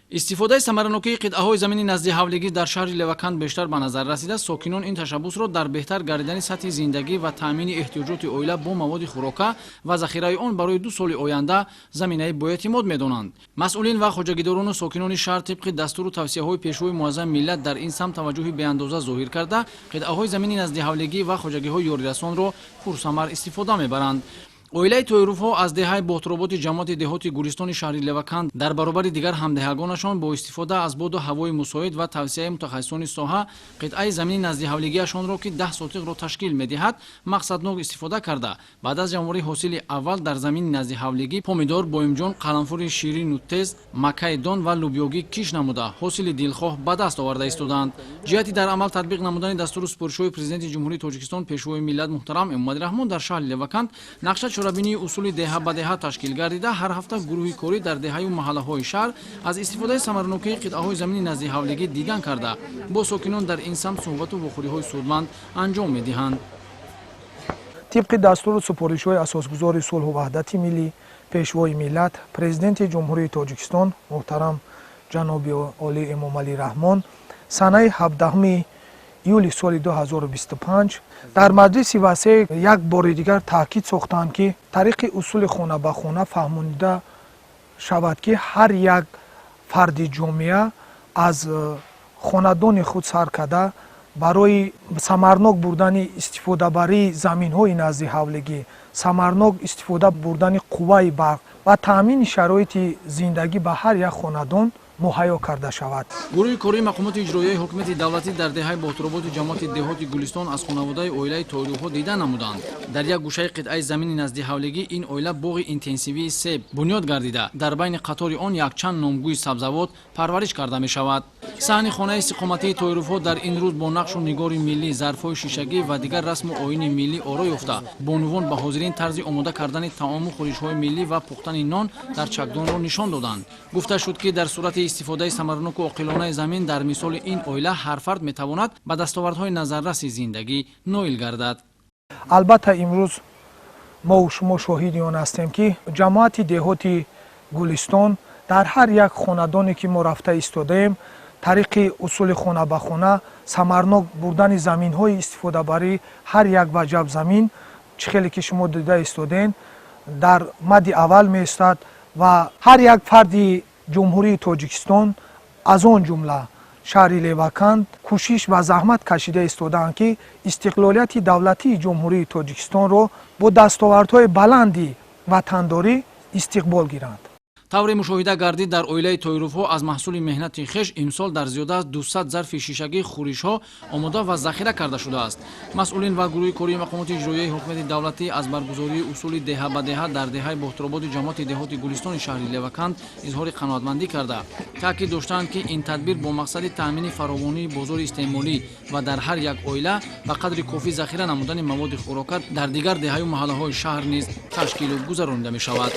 Истифодаи самаранокии қитъаҳои замини наздиҳавлигӣ дар шаҳри Леваканд бештар ба назар расида, сокинон ин ташаббусро дар беҳтар гардидани сатҳи зиндагӣ ва таъмини эҳтиёҷоти оила бо маводи хӯрока ва захираи он барои 2 соли оянда заминаи боэътимод медонанд. Масъулин ва хоҷагидорону сокинони шаҳр тибқи дастуру тавсияҳои Пешвои муаззами миллат дар ин самт таваҷҷӯҳи беандоза зоҳир карда, қитъаҳои замини наздиҳавлигӣ ва хоҷагиҳои ёрирасонро пурсамар истифода мебаранд. Оилаи Тоировҳо аз деҳаи Боҳтуроботи ҷамоати деҳоти Гулистони шаҳри Леваканд дар баробари дигар ҳамдеҳагонашон бо истифода аз боду ҳавои мусоид ва тавсияи мутахассисони соҳа қитъаи замини наздиҳавлигиашонро, ки 10 сотиқро ташкил медиҳад, мақсаднок истифода карда, баъд аз ҷамъоварии ҳосили аввал дар замини наздиҳавлигӣ помидор, боимҷон, қаламфури ширину тез, макаи дон ва лӯбиёгӣ кишт намуда, ҳосили дилхоҳ ба даст оварда истодаанд. Ҷиҳати дар амал татбиқ намудани дастуру супоришҳои Президенти Ҷумҳурии Тоҷикистон, Пешвои миллат муҳтарам Эмомалӣ Раҳмон дар шаҳри Леваканд нақша чорабинии усули деҳа ба деҳа ташкил гардида, ҳар ҳафта гурӯҳи корӣ дар деҳаю маҳаллаҳои шаҳр аз истифодаи самаранокии қитъаҳои замини наздиҳавлигӣ дидан карда, бо сокинон дар ин самт суҳбату вохӯриҳои судманд анҷом медиҳанд. Тибқи дастуру супоришҳои Асосгузори сулҳу ваҳдати миллӣ, Пешвои миллат, Президенти Ҷумҳурии Тоҷикистон муҳтарам ҷаноби олӣ Эмомалӣ Раҳмон, санаи 17 июли соли 2025 дар маҷлиси васеъ як бори дигар таъкид сохтанд, ки тариқи усули хона ба хона фаҳмонида шавад, ки ҳар як фарди ҷомеа аз хонадони худ сар карда барои самарнок бурдани истифодабарии заминҳои наздиҳавлигӣ, самарнок истифода бурдани қувваи барқ ва таъмини шароити зиндагӣ ба ҳар як хонадон муҳайё карда шавад. Гурӯҳи кории мақомоти иҷроияи ҳокимияти давлатӣ дар деҳаи Боҳтуроботи ҷамоати деҳоти Гулистон аз хонаводаи оилаи Тоировҳо дида намуданд. Дар як гӯшаи қитъаи замини наздиҳавлигӣ ин оила боғи интенсивии себ бунёд гардида, дар байни қатори он якчанд номгӯи сабзавот парвариш карда мешавад. Саҳни хонаи истиқоматии Тоировҳо дар ин рӯз бо нақшу нигори миллӣ, зарфҳои шишагӣ ва дигар расму оини миллӣ оро ёфта, бонувон ба ҳозирин тарзи омода кардани таому хӯришҳои миллӣ ва пухтани нон дар чакдонро нишон доданд. Гуфта шуд, ки дар сурати истифодаи самараноку оқилонаи замин дар мисоли ин оила ҳар фард метавонад ба дастовардҳои назарраси зиндагӣ ноил гардад. Албатта, имрӯз мову шумо шоҳиди он ҳастем, ки ҷамоати деҳоти Гулистон дар ҳар як хонадоне, ки мо рафта истодаем, тариқи усули хона ба хона самарнок бурдани заминҳои истифодабарӣ, ҳар як ваҷаб замин, чӣ хеле ки шумо дида истодем, дар мадди аввал меистад ва ҳар як фарди Ҷумҳурии Тоҷикистон, аз он ҷумла шаҳри Леваканд, кӯшиш ва заҳмат кашида истодаанд, ки истиқлолияти давлатии Ҷумҳурии Тоҷикистонро бо дастовардҳои баланди ватандорӣ истиқбол гиранд. Тавре мушоҳида гардид, дар оилаи Тоировҳо аз маҳсули меҳнати хеш имсол дар зиёда аз 200 зарфи шишагӣ хӯришҳо омода ва захира карда шудааст. Масъулин ва гурӯҳи кории мақомоти иҷроияи ҳокимияти давлатӣ аз баргузории усули деҳа ба деҳа дар деҳаи Боҳтурободи ҷамоати деҳоти Гулистони шаҳри Леваканд изҳори қаноатмандӣ карда, таъкид доштанд, ки ин тадбир бо мақсади таъмини фаровонии бозори истеъмолӣ ва дар ҳар як оила ба қадри кофӣ захира намудани маводи хӯрока дар дигар деҳаю маҳаллаҳои шаҳр низ ташкилу гузаронида мешавад.